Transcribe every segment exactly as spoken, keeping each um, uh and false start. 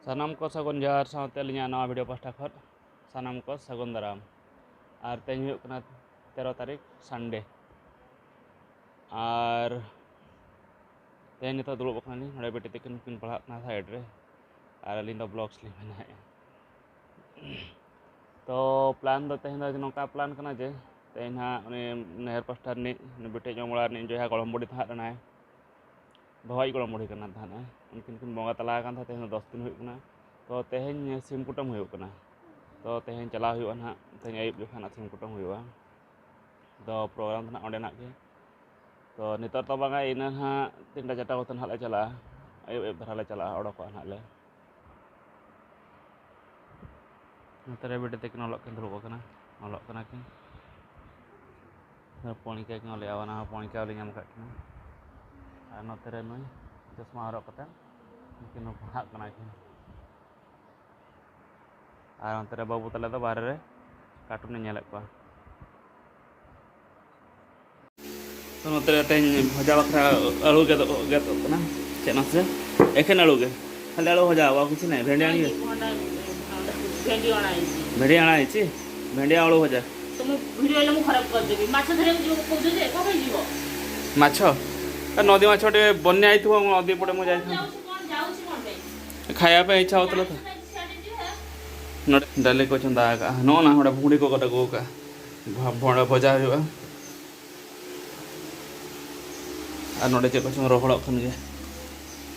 ᱥᱟᱱᱟᱢ ᱠᱚ ᱥᱟᱹᱜᱩᱱ ᱡᱚᱦᱟᱨ, ᱥᱟᱶᱛᱮ ᱟᱹᱞᱤᱧᱟᱜ ᱱᱟᱣᱟ ᱵᱷᱤᱰᱤᱭᱳ ᱯᱟᱦᱴᱟ ᱠᱷᱚᱱ ᱥᱟᱱᱟᱢ ᱠᱚ ᱥᱟᱹᱜᱩᱱ ᱫᱟᱨᱟᱢ᱾ ᱟᱨ ᱛᱮᱦᱮᱧ ᱦᱩᱭᱩᱜ ᱠᱟᱱᱟ ᱛᱮᱨᱚ ᱛᱟᱹᱨᱤᱠᱷ, ᱥᱟᱱᱰᱮ᱾ ᱟᱨ ᱛᱮᱦᱮᱧ ᱱᱤᱛᱚᱜ ᱫᱩᱲᱩᱵ ᱟᱠᱟᱱᱟᱞᱤᱧ ᱱᱚᱰᱮ, ᱵᱤᱴᱤ ᱛᱟᱹᱠᱤᱱ ᱠᱤᱱ ᱯᱟᱲᱦᱟᱜ ᱠᱟᱱᱟ ᱥᱟᱭᱤᱰ ᱨᱮ, ᱟᱨ ᱟᱹᱞᱤᱧ ᱫᱚ ᱵᱞᱚᱜᱥ ᱞᱤᱧ ᱵᱮᱱᱟᱣᱮᱫᱼᱟ᱾ ᱛᱚ ᱯᱞᱟᱱ ᱫᱚ ᱛᱮᱦᱮᱧ ᱫᱚ ᱱᱚᱝᱠᱟ ᱯᱞᱟᱱ ᱠᱟᱱᱟ ᱡᱮ ᱛᱮᱦᱮᱧ ᱦᱟᱸᱜ ᱩᱱᱤ ᱱᱟᱹᱭᱦᱟᱹᱨ ᱯᱟᱥᱴᱟ ᱨᱤᱱᱤᱡ, ᱩᱱᱤ ᱵᱤᱴᱤ ᱡᱚᱢ ᱚᱲᱟᱜ ᱨᱤᱱᱤᱡ ᱡᱟᱦᱟᱸᱭ ᱜᱚᱲᱚᱢ ᱵᱩᱰᱷᱤ ᱛᱟᱦᱮᱸ ᱞᱮᱱᱟᱭ, ᱵᱟᱵᱟᱭᱤᱡ ᱜᱚᱲᱚᱢ ᱵᱩᱲᱦᱤ ᱠᱟᱱᱟ ᱛᱟᱦᱮᱸᱫ᱾ ᱩᱱᱠᱤᱱ ᱠᱤᱱ ᱵᱚᱸᱜᱟ ᱛᱟᱞᱟ ᱟᱠᱟᱱ ᱛᱟᱦᱮᱸᱫ, ᱛᱮᱦᱮᱧ ᱫᱚ ᱫᱚᱥ ᱫᱤᱱ ᱦᱩᱭᱩᱜ ᱠᱟᱱᱟ᱾ ᱛᱚ ᱛᱮᱦᱮᱧ ᱥᱤᱢ ᱠᱩᱴᱟᱹᱢ ᱦᱩᱭᱩᱜ ᱠᱟᱱᱟ᱾ ᱛᱚ ᱛᱮᱦᱮᱧ ᱪᱟᱞᱟᱣ ᱦᱩᱭᱩᱜᱼᱟ ᱱᱟᱦᱟᱜ, ᱛᱮᱦᱮᱧ ᱟᱹᱭᱩᱵ ᱡᱚᱠᱷᱟᱱ ᱥᱤᱢ ᱠᱩᱴᱟᱹᱢ ᱦᱩᱭᱩᱜᱼᱟ᱾ ᱛᱚ ᱯᱨᱳᱜᱨᱟᱢ ᱫᱚ ᱱᱟᱦᱟᱜ ᱚᱸᱰᱮᱱᱟᱜ ᱜᱮ᱾ ᱛᱚ ᱱᱤᱛᱚᱜ ᱫᱚ ᱵᱟᱝᱟ, ᱤᱱᱟᱹ ᱱᱟᱦᱟᱜ ᱛᱤᱱᱴᱟ ᱪᱟᱨᱴᱟ ᱠᱚᱛᱮ ᱱᱟᱦᱟᱜ ᱞᱮ ᱪᱟᱞᱟᱜᱼᱟ, ᱟᱹᱭᱩᱵ ᱟᱹᱭᱩᱵ ᱫᱷᱟᱨᱟ ᱞᱮ ᱪᱟᱞᱟᱜᱼᱟ, ᱚᱰᱚᱠᱚᱜᱼᱟ ᱱᱟᱦᱟᱜ ᱞᱮ᱾ ᱱᱚᱛᱮ ᱨᱮ ᱵᱤᱴᱤ ᱛᱟᱹᱠᱤᱱ ᱚᱞᱚᱜ ᱠᱤᱱ ᱫᱩᱲᱩᱵ ᱟᱠᱟᱱᱟ, ᱚᱞᱚᱜ ᱠᱟᱱᱟ ᱠᱤᱱ᱾ ᱯᱚᱬᱤᱠᱟ ᱠᱤᱱ ᱚᱞᱮᱜᱼᱟ, ᱚᱱᱟ ᱦᱚᱸ ᱯᱚᱬᱤᱠᱟ ᱞᱤᱧ ᱧᱟᱢ ᱟᱠᱟᱫ ᱠᱤᱱᱟ᱾ ᱟᱨ ᱱᱚᱛᱮ ᱨᱮ ᱱᱩᱭ ᱪᱚᱥᱢᱟ ᱦᱚᱨᱚᱜ ᱠᱟᱛᱮ ᱩᱱᱠᱤᱱ ᱦᱚᱸ ᱯᱟᱲᱦᱟᱜ ᱠᱟᱱᱟ ᱠᱤᱱ᱾ ᱟᱨ ᱚᱱᱛᱮ ᱨᱮ ᱵᱟᱹᱵᱩ ᱛᱟᱞᱮ ᱫᱚ ᱵᱟᱦᱨᱮ ᱨᱮ ᱠᱟᱨᱴᱩᱱᱮ ᱧᱮᱞᱮᱫ ᱠᱚᱣᱟ᱾ ᱛᱚ ᱱᱚᱛᱮ ᱨᱮ ᱛᱮᱦᱮᱧ ᱵᱷᱟᱡᱟ ᱵᱟᱠᱷᱨᱟ ᱟᱹᱞᱩ ᱜᱮᱫᱚᱜ, ᱜᱮᱫᱚᱜ ᱠᱟᱱᱟ᱾ ᱪᱮᱫ ᱢᱟᱥᱮ? ᱮᱠᱷᱮᱱ ᱟᱹᱞᱩ ᱜᱮ, ᱠᱷᱟᱹᱞᱤ ᱟᱹᱞᱩ ᱵᱷᱟᱡᱟ, ᱟᱵᱚ ᱠᱤᱪᱷᱩ ᱱᱟᱭ, ᱵᱷᱮᱸᱰᱤ ᱟᱹᱞᱩ ᱜᱮ᱾ ᱵᱷᱮᱸᱰᱤ ᱟᱲᱟᱜ ᱤᱧ ᱪᱤ? ᱵᱷᱮᱸᱰᱤ ᱟᱹᱞᱩ ଭଜା। ତମ ଭିଡ଼ିଓ ହେଲେ ମୁଁ ଖରାପ କରିଦେବି। ମାଛ ଧରିବାକୁ ଯିବ କହୁଛ ଯେ, କ'ଣ ପାଇଁ ଯିବ? ମାଛ? ଏ ନଦୀ ମାଛ ଗୋଟେ ବନ୍ୟା ହେଇଥିବ, ମୁଁ ନଦୀ ପଟେ ମୁଁ ଯାଇଥାନ୍ତି। ଯାଉଛି କ'ଣ, ଯାଉଛି କ'ଣ ପାଇଁ? ଖାଇବା ପାଇଁ ଇଚ୍ଛା ହଉଥିଲା ତ। ଯାଉଛି, ସିଆଡ଼େ ଯିବ। ନୋ-, ଡାଲି କରୁଛନ୍ତି, ଦା ଏକା। ନୋ ନା, ଗୋଟେ ଭୁଡ଼ି କ-, ଗୋଟେ କ-, ଏକା। ଭ-, ଭ-, ଭଜା ହେଇଯିବ। ᱟᱨ ᱱᱚᱰᱮ ᱪᱮᱫ ᱠᱚᱪᱚᱝ ᱨᱚᱦᱚᱲᱚᱜ ᱠᱟᱱ ᱜᱮᱭᱟ᱾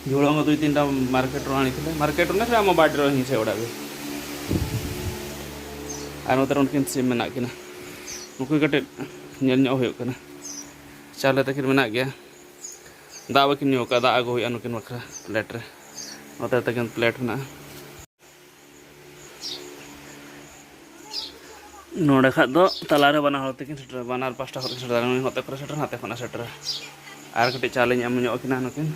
ᱡᱷᱩᱲᱟᱹᱝ ᱫᱚ ᱫᱩᱭ ᱛᱤᱱᱴᱟ ᱢᱟᱨᱠᱮᱴ ᱨᱮ ᱟᱹᱬᱤ ᱠᱮᱫᱟ, ᱢᱟᱨᱠᱮᱴ ᱨᱮ ᱥᱮ ᱟᱢᱟᱜ ᱵᱟᱲᱜᱮ ᱨᱮ ᱦᱤᱸᱥᱮ ᱚᱲᱟᱜ ᱜᱮ᱾ ᱟᱨ ᱱᱚᱛᱮ ᱨᱮ ᱩᱱᱠᱤᱱ ᱥᱤᱢ ᱢᱮᱱᱟᱜ ᱠᱤᱱᱟ, ᱱᱩᱠᱩ ᱠᱟᱹᱴᱤᱡ ᱧᱮᱞ ᱧᱚᱜ ᱦᱩᱭᱩᱜ ᱠᱟᱱᱟ᱾ ᱪᱟᱣᱞᱮ ᱛᱟᱹᱠᱤᱱ ᱢᱮᱱᱟᱜ ᱜᱮᱭᱟ, ᱫᱟᱜ ᱵᱟᱹᱠᱤᱱ ᱧᱩ ᱟᱠᱟᱫᱟ, ᱫᱟᱜ ᱟᱹᱜᱩ ᱦᱩᱭᱩᱜᱼᱟ ᱱᱩᱠᱤᱱ ᱵᱟᱠᱷᱨᱟ ᱯᱞᱮᱴ ᱨᱮ᱾ ᱱᱚᱛᱮ ᱛᱟᱹᱠᱤᱱ ᱯᱞᱮᱴ ᱢᱮᱱᱟᱜᱼᱟ᱾ ᱱᱚᱰᱮ ᱠᱷᱟᱡ ᱫᱚ ᱛᱟᱞᱟᱨᱮ ᱵᱟᱱᱟᱨ ᱦᱚᱲ ᱛᱮᱠᱤᱱ ᱥᱮᱴᱮᱨᱟ, ᱵᱟᱱᱟᱨ ᱯᱟᱥᱴᱟ ᱠᱷᱚᱱ ᱠᱤᱱ ᱥᱮᱴᱮᱨᱟ, ᱱᱩᱭ ᱦᱚᱸ ᱛᱮ ᱠᱷᱚᱱᱮ ᱥᱮᱴᱮᱨᱟ, ᱦᱟᱱᱛᱮ ᱠᱷᱚᱱᱮ ᱥᱮᱴᱮᱨᱟ᱾ ᱟᱨ ᱠᱟᱹᱴᱤᱡ ᱪᱟ ᱞᱤᱧ ᱮᱢ ᱧᱚᱜ ᱟᱹᱠᱤᱱᱟ ᱱᱩᱠᱤᱱ᱾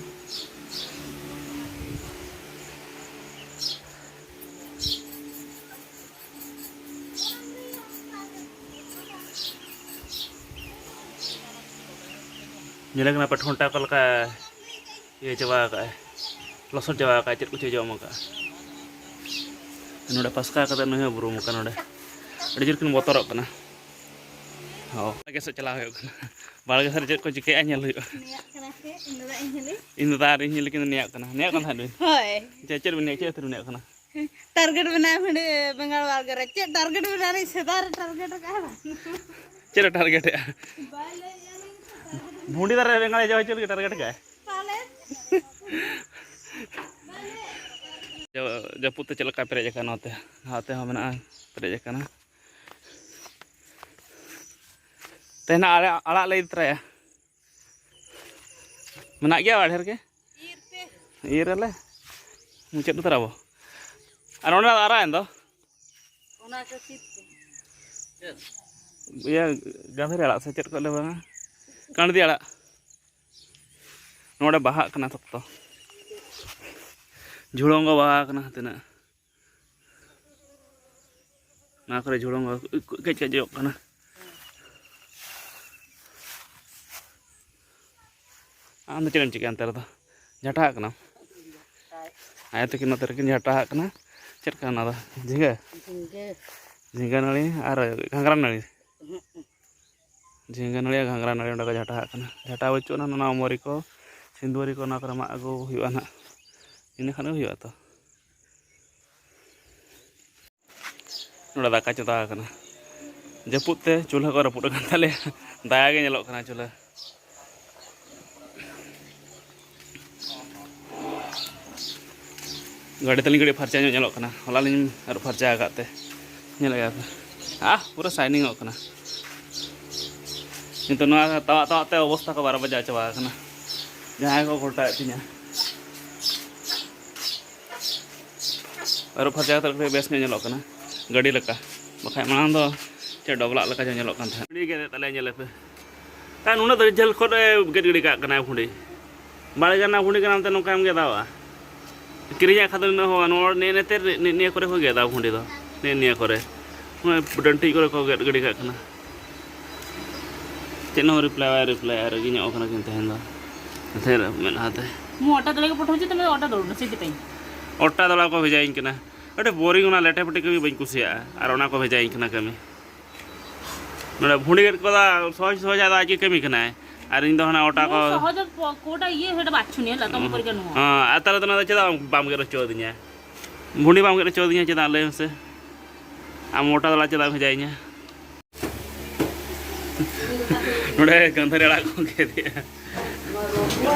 ᱧᱮᱞᱮ ᱠᱟᱱᱟ ᱯᱮ ᱴᱷᱚᱱᱴᱟ ᱚᱠᱟ ᱞᱮᱠᱟ ᱤᱭᱟᱹ ᱪᱟᱵᱟ ᱟᱠᱟᱫᱼᱟᱭ, ᱞᱚᱥᱚᱫ ᱪᱟᱵᱟ ᱟᱠᱟᱫᱼᱟᱭ, ᱪᱮᱫ ᱠᱚᱪᱚᱭ ᱡᱚᱢ ᱟᱠᱟᱫᱼᱟ᱾ ᱱᱚᱰᱮ ᱯᱟᱥᱠᱟ ᱠᱟᱛᱮ ᱱᱩᱭ ᱦᱚᱸ ᱵᱩᱨᱩᱢ ᱟᱠᱟᱱᱟ ᱱᱚᱰᱮ᱾ ᱟᱹᱰᱤ ᱡᱳᱨ ᱠᱤᱱ ᱵᱚᱛᱚᱨᱚᱜ ᱠᱟᱱᱟ᱾ ᱦᱚᱸ, ᱵᱟᱲᱜᱮ ᱥᱮᱫ ᱪᱟᱞᱟᱣ ᱦᱩᱭᱩᱜ ᱠᱟᱱᱟ᱾ ᱵᱟᱲᱜᱮ ᱥᱮᱫ ᱨᱮ ᱪᱮᱫ ᱠᱚ ᱪᱤᱠᱟᱹᱭᱟ ᱧᱮᱞ ᱦᱩᱭᱩᱜᱼᱟ᱾ ᱱᱩᱭᱟᱜ ᱠᱟᱱᱟ ᱥᱮ? ᱤᱧ ᱫᱚ ᱫᱟᱜ ᱤᱧ ᱧᱩᱞᱤ᱾ ᱤᱧ ᱫᱚ ᱫᱟᱜ ᱟᱨ ᱤᱧ ᱧᱩᱞᱤ ᱠᱤᱱ ᱱᱩᱭᱟᱜ ᱠᱟᱱᱟ᱾ ᱱᱩᱭᱟᱜ ᱠᱟᱱ ᱛᱟᱦᱮᱸᱫ ᱵᱤᱱ? ᱦᱳᱭ᱾ ᱪᱮᱫ, ᱪᱮᱫ ᱵᱤᱱ ᱱᱩᱭᱟᱜ, ᱪᱮᱫ ᱟᱹᱛᱩ ᱨᱤᱱᱤᱡ ᱠᱟᱱᱟ? ᱴᱟᱨᱜᱮᱴ ᱵᱮᱱᱟᱣ ᱦᱟᱺᱰᱤ ᱵᱮᱸᱜᱟᱲ ᱵᱟᱲᱜᱮ ᱨᱮ᱾ ᱪᱮᱫ ᱴᱟᱨᱜᱮᱴ ᱵᱮᱱᱟᱣ ᱨᱮ ᱥᱮᱫᱟᱭ ᱨᱮ ᱴᱟᱨᱜᱮᱴ ᱟᱠᱟᱫᱼᱟ ᱵᱟᱝ? ᱪᱮᱫ ᱮ ᱴᱟᱨᱜᱮᱴ ᱮᱜᱼᱟ? ᱵᱷᱩᱸᱰᱤ ᱫᱟᱨᱮ ᱨᱮ ᱵᱮᱸᱜᱟᱲ ᱡᱚ ᱦᱚᱪᱚ ᱞᱟᱹᱜᱤᱫ ᱴᱟᱨᱜᱮᱴ ᱠᱟᱜᱼᱟᱭ᱾ ᱯᱟᱞᱮ᱾ ᱡᱟᱹ-, ᱡᱟᱹᱯᱩᱫ ᱛᱮ ᱪᱮᱫ ᱞᱮᱠᱟ ᱯᱮᱨᱮᱡ ᱟᱠᱟᱱᱟ ᱱᱚᱛᱮ? ᱱᱚᱛᱮ ᱦᱚᱸ ᱢᱮᱱᱟᱜᱼᱟ, ᱯᱮᱨᱮᱡ ᱟᱠᱟᱱᱟ᱾ ᱛᱮᱦᱮᱧ ᱟᱲᱟᱜ, ᱟᱲᱟᱜ ᱞᱮ ᱤᱫᱤ ᱛᱚᱨᱟᱭᱟ᱾ ᱢᱮᱱᱟᱜ ᱜᱮᱭᱟ ᱰᱷᱮᱨ ᱜᱮ᱾ ᱤᱨ ᱯᱮ᱾ ᱤᱨ ᱟᱞᱮ᱾ ᱢᱩᱪᱟᱹᱫ ᱩᱛᱟᱹᱨ ᱟᱵᱚ᱾ ᱟᱨ ᱚᱸᱰᱮ ᱟᱨᱟᱜ ᱮᱱ ᱫᱚ? ᱚᱱᱟ ᱠᱚ ᱥᱤᱫ ᱯᱮ᱾ ᱤᱭᱟᱹ, ᱜᱟᱺᱫᱷᱟᱹᱨᱤ ᱟᱲᱟᱜ ᱥᱮ ᱪᱮᱫ ᱠᱚ ᱞᱟᱹᱭᱟ, ᱵᱟᱝᱟ? ᱠᱟᱬᱫᱤ ᱟᱲᱟᱜ᱾ ᱱᱚᱰᱮ ᱵᱟᱦᱟᱜ ᱠᱟᱱᱟ ᱥᱚᱠᱛᱚ᱾ ᱡᱷᱩᱲᱚᱝᱜᱚ ᱵᱟᱦᱟ ᱠᱟᱱᱟ ᱛᱤᱱᱟᱹᱜ᱾ ᱱᱚᱣᱟ ᱠᱚᱨᱮ ᱡᱷᱩᱲᱚᱝ ᱠᱟᱹᱡ ᱠᱟᱹᱡ ᱡᱚᱜ ᱠᱟᱱᱟ᱾ ᱟᱢ ᱫᱚ ᱪᱮᱫ ᱮᱢ ᱪᱤᱠᱟᱹᱭᱟ ᱚᱱᱛᱮ ᱨᱮᱫᱚ? ᱡᱷᱟᱴᱟᱜ ᱠᱟᱱᱟᱢ? ᱟᱭᱳ ᱛᱟᱹᱠᱤᱱ ᱱᱚᱛᱮ ᱨᱮᱠᱤᱱ ᱡᱷᱟᱴᱟᱜ ᱠᱟᱱᱟ᱾ ᱪᱮᱫ ᱠᱟᱱᱟ ᱚᱱᱟ ᱫᱚ? ᱡᱷᱤᱸᱜᱟᱹ? ᱡᱷᱤᱸᱜᱟᱹ᱾ ᱡᱷᱤᱸᱜᱟᱹ ᱱᱟᱹᱲᱤ ᱟᱨ ᱜᱷᱟᱸᱜᱽᱨᱟ ᱱᱟᱹᱲᱤ? ᱦᱩᱸ᱾ ᱡᱷᱤᱸᱜᱟᱹ ᱱᱟᱹᱲᱤ ᱟᱨ ᱜᱷᱟᱸᱜᱽᱨᱟ ᱱᱟᱹᱲᱤ ᱚᱸᱰᱮ ᱠᱚ ᱡᱷᱟᱴᱟᱜ ᱠᱟᱱᱟ᱾ ᱡᱷᱟᱴᱟ ᱵᱟᱹᱪᱩᱜ ᱟᱱᱟ, ᱚᱱᱟ ᱢᱚᱨᱤ ᱠᱚ, ᱥᱤᱸᱫᱩᱣᱟᱹᱨᱤ ᱠᱚ, ᱚᱱᱟ ᱠᱚᱨᱮ ᱢᱟᱜ ᱟᱹᱜᱩ ᱦᱩᱭᱩᱜᱼᱟ ᱱᱟᱦᱟᱜ᱾ ᱤᱱᱟᱹ ᱠᱷᱟᱱ ᱜᱮ ᱦᱩᱭᱩᱜᱼᱟ ᱛᱚ᱾ ᱱᱚᱰᱮ ᱫᱟᱠᱟ ᱪᱚᱸᱫᱟ ᱟᱠᱟᱱᱟ᱾ ᱡᱟᱹᱯᱩᱫ ᱛᱮ ᱪᱩᱞᱦᱟᱹ ᱠᱚ ᱨᱟᱹᱯᱩᱫ ᱟᱠᱟᱱ ᱛᱟᱞᱮᱭᱟ᱾ ᱫᱟᱭᱟ ᱜᱮ ᱧᱮᱞᱚᱜ ᱠᱟᱱᱟ ᱪᱩᱞᱦᱟᱹ᱾ ᱜᱟᱹᱰᱤ ᱛᱟᱹᱞᱤᱧ ᱠᱟᱹᱴᱤᱡ ᱯᱷᱟᱨᱪᱟ ᱧᱚᱜ ᱧᱮᱞᱚᱜ ᱠᱟᱱᱟ, ᱦᱚᱞᱟ ᱞᱤᱧ ᱟᱹᱨᱩᱵ ᱯᱷᱟᱨᱪᱟ ᱟᱠᱟᱫ ᱛᱮ᱾ ᱧᱮᱞᱮᱫ ᱜᱮᱭᱟ ᱯᱮ, ᱟᱦ, ᱯᱩᱨᱟᱹ ᱥᱟᱭᱱᱤᱝ ᱚᱜ ᱠᱟᱱᱟ᱾ ᱱᱤᱛᱚᱜ ᱱᱚᱣᱟ ᱛᱟᱣᱟᱜ ᱛᱟᱣᱟᱜ ᱛᱮ ᱚᱵᱚᱥᱛᱟ ᱠᱚ ᱵᱟᱨᱚ ᱵᱟᱡᱟᱣ ᱪᱟᱵᱟ ᱟᱠᱟᱱᱟ, ᱡᱟᱦᱟᱸᱭ ᱠᱚ ᱜᱷᱚᱞᱴᱟᱣᱮᱫ ᱛᱤᱧᱟ᱾ ᱟᱹᱨᱩᱵ ᱯᱷᱟᱨᱪᱟ ᱠᱟᱛᱮ ᱠᱟᱹᱴᱤᱡ ᱵᱮᱥ ᱧᱚᱜ ᱧᱮᱞᱚᱜ ᱠᱟᱱᱟ, ᱜᱟᱹᱰᱤ ᱞᱮᱠᱟ᱾ ᱵᱟᱠᱷᱟᱡ ᱢᱟᱲᱟᱝ ᱫᱚ ᱪᱮᱫ ᱰᱚᱵᱞᱟᱜ ᱞᱮᱠᱟ ᱧᱚᱜ ᱧᱮᱞᱚᱜ ᱠᱟᱱ ᱛᱟᱦᱮᱸᱫ᱾ ᱟᱹᱰᱤ ᱜᱮᱫ ᱛᱟᱞᱮ, ᱧᱮᱞ ᱯᱮ᱾ ᱟᱨ ᱱᱩᱱᱟᱹᱜ ᱫᱚ ᱡᱷᱟᱹᱞ ᱠᱷᱚᱱ ᱮ ᱜᱮᱫ ᱜᱤᱰᱤ ᱠᱟᱜ ᱠᱟᱱᱟᱭ ᱵᱷᱩᱸᱰᱤ᱾ ᱵᱟᱲᱮ ᱨᱮᱱᱟᱜ ᱵᱷᱩᱸᱰᱤ ᱠᱟᱱᱟ, ᱚᱱᱛᱮ ᱱᱚᱝᱠᱟᱢ ᱜᱮᱫᱟᱣᱟ᱾ ᱠᱤᱨᱤᱧᱟᱜ ᱠᱷᱟᱱ ᱫᱚ ᱱᱩᱱᱟᱹᱜ ᱦᱚᱸ ᱵᱟᱹᱱᱩᱜᱼᱟ᱾ ᱱᱮᱜᱼᱮ ᱱᱮᱛᱮ ᱨᱮ, ᱱᱮᱜᱼᱮ ᱱᱤᱭᱟᱹ ᱠᱚᱨᱮ ᱠᱚ ᱜᱮᱫᱟ ᱵᱷᱩᱸᱰᱤ ᱫᱚ᱾ ᱱᱮᱜᱼᱮ ᱱᱤᱭᱟᱹ ᱠᱚᱨᱮ᱾ ᱱᱚᱜᱼᱚᱭ ᱰᱟᱹᱱᱴᱤᱡ ᱠᱚᱨᱮ ᱠᱚ ᱜᱮᱫ ᱜᱤᱰᱤ ᱠᱟᱜ ᱠᱟᱱᱟ᱾ ᱪᱮᱫ ᱦᱚᱸ ᱨᱤᱯᱞᱟᱭ ᱵᱟᱭ ᱨᱤᱯᱞᱟᱭ, ᱟᱨ ᱨᱟᱹᱜᱤ ᱧᱚᱜ ᱠᱟᱱᱟ ᱠᱤᱱ ᱛᱮᱦᱮᱧ ᱫᱚ᱾ ᱱᱚᱛᱮ ᱨᱮ ᱢᱮᱫᱦᱟ ᱛᱮ᱾ ମୁଁ ଅଟା ଦଳାକୁ ପଠଉଛି, ତମେ ଅଟା ଦଳୁନ, ସେଇଥିପାଇଁ। ଅଟା ଦଳାକୁ ଭିଜାଇᱧ ᱠᱟᱱᱟ᱾ ᱟᱹᱰᱤ ᱵᱳᱨᱤᱝ, ᱚᱱᱟ ᱞᱮᱴᱮ ᱯᱮᱴᱮ ᱠᱟᱹᱢᱤ ᱵᱟᱹᱧ ᱠᱩᱥᱤᱭᱟᱜᱼᱟ᱾ ᱟᱨ ᱚᱱᱟ ᱠᱚ ᱵᱷᱮᱡᱟᱭᱤᱧ ᱠᱟᱱᱟ ᱠᱟᱹᱢᱤ᱾ ᱱᱚᱰᱮ ᱵᱷᱩᱸᱰᱤ ᱜᱮᱫ ᱠᱚᱫᱚ ᱥᱚᱦᱚᱡ ᱥᱚᱦᱚᱡ, ᱟᱫᱚ ᱟᱡ ᱜᱮ ᱠᱟᱹᱢᱤ ᱠᱟᱱᱟᱭ᱾ ᱟᱨ ᱤᱧ ᱫᱚ ᱦᱟᱱᱟ ᱚᱴᱟ ᱠᱚ᱾ ᱥᱚᱦᱚᱡ ᱠᱚᱴᱟ ᱤᱭᱟᱹ ᱦᱮᱰ ᱵᱟᱪᱷᱩᱱᱤᱭᱟ ᱞᱟᱛᱚᱢ ᱠᱚᱨᱮ ᱜᱟᱱᱚᱜᱼᱟ᱾ ᱦᱮᱸ, ᱟᱨ ᱛᱟᱦᱞᱮ ᱫᱚ ᱚᱱᱟ ᱫᱚ ᱪᱮᱫᱟᱜ ᱵᱟᱢ ᱜᱮᱫ ᱦᱚᱪᱚ ᱟᱹᱫᱤᱧᱟ? ᱵᱷᱩᱸᱰᱤ ᱵᱟᱢ ᱜᱮᱫ ᱦᱚᱪᱚ ᱟᱹᱫᱤᱧᱟ ᱪᱮᱫᱟᱜ, ᱞᱟᱹᱭ ᱢᱮᱥᱮ? ᱟᱢ ᱚᱴᱟ ᱫᱚ ᱪᱮᱫᱟᱜ ᱮᱢ ᱵᱷᱮᱡᱟᱭᱤᱧᱟ? ᱱᱚᱰᱮ ᱜᱟᱹᱱᱫᱷᱟᱹᱨᱤ ᱟᱲᱟᱜ ᱠᱚ ᱜᱮᱫᱮᱜᱼᱟ᱾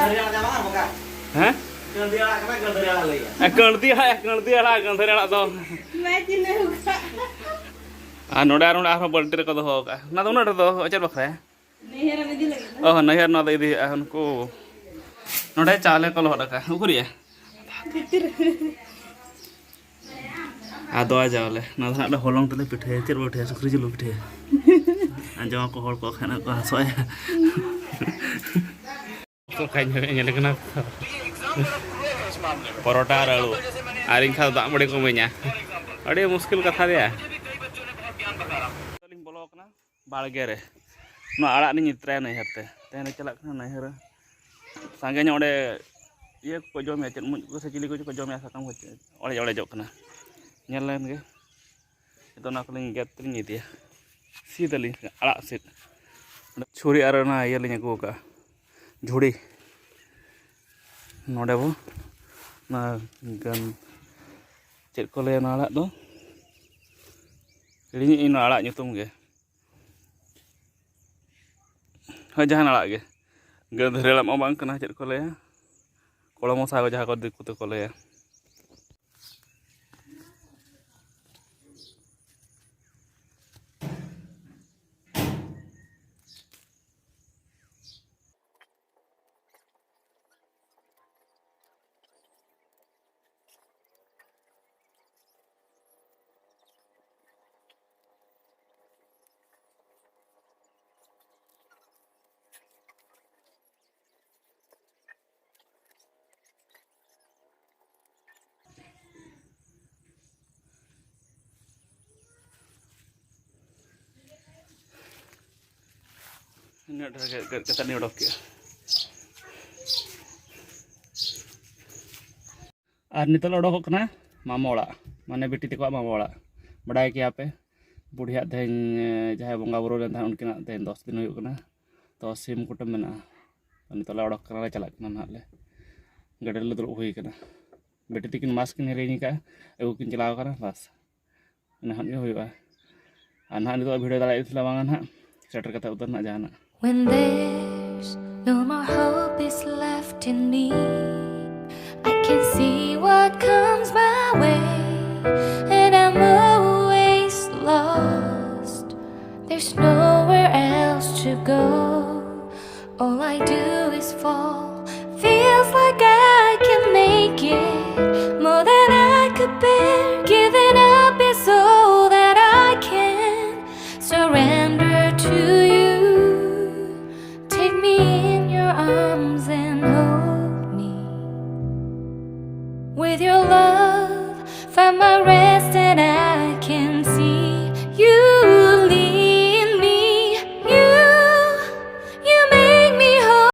ᱦᱮᱸ? ᱠᱟᱹᱬᱫᱤ ᱟᱲᱟᱜ, ᱠᱟᱹᱬᱫᱤ ᱟᱲᱟᱜ, ᱜᱟᱹᱱᱫᱷᱟᱹᱨᱤ ᱟᱲᱟᱜ ᱫᱚ᱾ ᱟᱨ ᱱᱚᱰᱮ ᱟᱨ ᱱᱚᱰᱮ ᱟᱨᱦᱚᱸ ᱵᱟᱹᱞᱴᱤ ᱨᱮᱠᱚ ᱫᱚᱦᱚ ᱟᱠᱟᱫᱼᱟ᱾ ᱚᱱᱟ ᱫᱚ ᱩᱱᱟᱹᱜ ᱰᱷᱮᱨ ᱫᱚ ᱪᱮᱫ ᱵᱟᱠᱷᱨᱟᱭᱟ? ᱱᱟᱹᱭᱦᱟᱹᱨ ᱮᱢ ᱤᱫᱤ ᱞᱟᱹᱜᱤᱫ ᱫᱚ? ᱚ, ᱱᱟᱹᱭᱦᱟᱹᱨ ᱱᱚᱣᱟ ᱫᱚ ᱤᱫᱤ ᱦᱩᱭᱩᱜᱼᱟ᱾ ᱩᱱᱠᱩ ᱱᱚᱰᱮ ᱪᱟᱣᱞᱮ ᱠᱚ ᱞᱚᱦᱚᱫ ᱟᱠᱟᱫᱼᱟ᱾ ᱩᱠᱩᱨᱤᱭᱟ? ᱵᱷᱤᱛᱤᱨ ᱨᱮ᱾ ᱟᱫᱣᱟ ᱪᱟᱣᱞᱮ᱾ ᱱᱚᱣᱟ ᱫᱚ ᱦᱟᱸᱜ ᱞᱮ ᱦᱚᱞᱚᱝ ᱛᱮᱞᱮ ᱯᱤᱴᱷᱟᱹᱭᱟ᱾ ᱪᱮᱫ ᱵᱚ ᱯᱤᱴᱷᱟᱹᱭᱟ? ᱥᱩᱠᱨᱤ ᱡᱤᱞ ᱵᱚ ᱯᱤᱴᱷᱟᱹᱭᱟ᱾ ᱟᱸᱡᱚᱢ ᱟᱠᱚ ᱦᱚᱲ ᱠᱚ ᱠᱷᱟᱱ ᱠᱚ ᱦᱟᱸᱥᱚᱭᱟ᱾ ᱪᱮᱫ ᱞᱮᱠᱟᱧ ᱧᱮᱞᱮ ᱠᱟᱱᱟ᱾ ᱯᱚᱨᱚᱴᱟ ᱟᱨ ᱟᱹᱞᱩ᱾ ᱟᱨ ᱤᱧ ᱠᱷᱟᱱ ᱫᱟᱜ ᱢᱟᱹᱰᱤ ᱠᱚ ᱤᱢᱟᱹᱧᱟ᱾ ᱟᱹᱰᱤ ᱢᱩᱥᱠᱤᱞ ᱠᱟᱛᱷᱟ ᱨᱮᱭᱟᱜ᱾ ᱵᱚᱞᱚ ᱟᱠᱟᱱᱟ᱾ ᱵᱟᱲᱜᱮ ᱨᱮ ᱱᱚᱣᱟ ᱟᱲᱟᱜ ᱞᱤᱧ ᱤᱫᱤ ᱛᱚᱨᱟᱭᱟ ᱱᱟᱹᱭᱦᱟᱹᱨ ᱛᱮ᱾ ᱛᱮᱦᱮᱧ ᱞᱮ ᱪᱟᱞᱟᱜ ᱠᱟᱱᱟ ᱱᱟᱹᱭᱦᱟᱹᱨ ᱨᱮ᱾ ᱥᱟᱸᱜᱮ ᱧᱚᱜ ᱚᱸᱰᱮ ᱤᱭᱟᱹ ᱠᱚᱠᱚ ᱡᱚᱢᱮᱜᱼᱟ, ᱪᱮᱫ ᱢᱩᱡ ᱠᱚ ᱥᱮ ᱪᱤᱞᱤ ᱠᱚᱪᱚ ᱠᱚ ᱡᱚᱢᱮᱜᱼᱟ, ᱥᱟᱠᱟᱢ ᱠᱚ ᱪᱮᱫ ᱚᱲᱮᱡ ᱚᱲᱮᱡᱚᱜ ᱠᱟᱱᱟ᱾ ᱧᱮᱞ ᱞᱮᱱ ᱜᱮ᱾ ᱱᱤᱛᱚᱜ ᱚᱱᱟ ᱠᱚᱞᱤᱧ ᱜᱮᱫ ᱛᱮᱞᱤᱧ ᱤᱫᱤᱭᱟ, ᱥᱤᱫ ᱟᱹᱞᱤᱧ ᱟᱲᱟᱜ ᱥᱤᱫ᱾ ᱪᱷᱩᱨᱤ ᱟᱨ ᱚᱱᱟ ᱤᱭᱟᱹ ᱞᱤᱧ ᱟᱹᱜᱩ ᱟᱠᱟᱫᱼᱟ, ᱡᱷᱩᱲᱤ᱾ ᱱᱚᱰᱮ ᱵᱚ ᱚᱱᱟ ᱜᱟᱱ, ᱪᱮᱫ ᱠᱚ ᱞᱟᱹᱭᱟ ᱚᱱᱟ ᱟᱲᱟᱜ ᱫᱚ? ᱦᱤᱲᱤᱧᱮᱫ ᱟᱹᱧ ᱱᱚᱣᱟ ᱟᱲᱟᱜ ᱧᱩᱛᱩᱢ ᱜᱮ᱾ ᱦᱳᱭ, ᱡᱟᱦᱟᱱ ᱟᱲᱟᱜ ᱜᱮ᱾ ᱜᱟᱹᱫᱷᱟᱹᱨᱤ ᱟᱲᱟᱜ ᱢᱟ ᱵᱟᱝ ᱠᱟᱱᱟ, ᱪᱮᱫ ᱠᱚ ᱞᱟᱹᱭᱟ? ᱠᱚᱲᱚᱢᱚ ᱥᱟᱜ ᱡᱟᱦᱟᱸ ᱠᱚ ᱫᱤᱠᱩ ᱛᱮᱠᱚ ᱞᱟᱹᱭᱟ᱾ ᱤᱱᱟᱹᱜ ᱰᱷᱮᱨ ᱜᱮ ᱜᱮᱫ ᱠᱟᱛᱮ ᱞᱤᱧ ᱚᱰᱚᱠ ᱠᱮᱜᱼᱟ᱾ ᱟᱨ ᱱᱤᱛᱚᱜ ᱞᱮ ᱚᱰᱚᱠᱚᱜ ᱠᱟᱱᱟ ᱢᱟᱢᱚ ᱚᱲᱟᱜ᱾ ᱢᱟᱱᱮ ᱵᱤᱴᱤ ᱛᱟᱠᱚᱣᱟᱜ ᱢᱟᱢᱟ ᱚᱲᱟᱜ᱾ ᱵᱟᱰᱟᱭ ᱠᱮᱭᱟ ᱯᱮ, ᱵᱩᱰᱷᱤᱭᱟᱜ ᱛᱮᱦᱮᱧ, ᱮ, ᱡᱟᱦᱟᱸᱭ ᱵᱚᱸᱜᱟ ᱵᱩᱨᱩ ᱞᱮᱱ ᱛᱟᱦᱮᱸᱫ, ᱩᱱᱠᱤᱱᱟᱜ ᱛᱮᱦᱮᱧ ᱫᱚᱥ ᱫᱤᱱ ᱦᱩᱭᱩᱜ ᱠᱟᱱᱟ᱾ ᱛᱚ ᱥᱤᱢ ᱠᱩᱴᱟᱹᱢ ᱢᱮᱱᱟᱜᱼᱟ᱾ ᱛᱚ ᱱᱤᱛᱚᱜ ᱞᱮ ᱚᱰᱚᱠ ᱠᱟᱱᱟ, ᱞᱮ ᱪᱟᱞᱟᱜ ᱠᱟᱱᱟ ᱱᱟᱦᱟᱜ ᱞᱮ᱾ ᱜᱟᱹᱰᱤ ᱨᱮᱞᱮ ᱫᱩᱲᱩᱵ ᱦᱩᱭ ᱠᱟᱱᱟ᱾ ᱵᱤᱴᱤ ᱛᱟᱹᱠᱤᱱ ᱢᱟᱥᱠ ᱠᱤᱱ ᱦᱤᱲᱤᱧ ᱟᱠᱟᱫᱼᱟ, ᱟᱹᱜᱩ ᱠᱤᱱ ᱪᱟᱞᱟᱣ ᱠᱟᱱᱟ, ᱵᱟᱥ᱾ ᱤᱱᱟᱹ ᱠᱷᱟᱱ ᱜᱮ ᱦᱩᱭᱩᱜᱼᱟ᱾ ᱟᱨ ᱱᱟᱦᱟᱜ ᱱᱤᱛᱚᱜ ᱵᱷᱤᱰᱤᱭᱳ ᱫᱟᱲᱮᱭᱟᱜ ᱥᱮ ᱵᱟᱝᱟ ᱱᱟᱦᱟᱜ, ᱥᱮᱴᱮᱨ ᱠᱟᱛᱮ ᱩᱛᱟᱹᱨ ᱱᱟᱦᱟᱜ ᱡᱟᱦᱟᱱᱟᱜ᱾ When there's no more hope is left in me, I can see what comes my way, and I'm always lost. There's nowhere else to go. All I do is fall. Feels like I can make it more than I could bear. Giving up is all that I can. Surrender to you. Take me in your arms and hold me. With your love, find my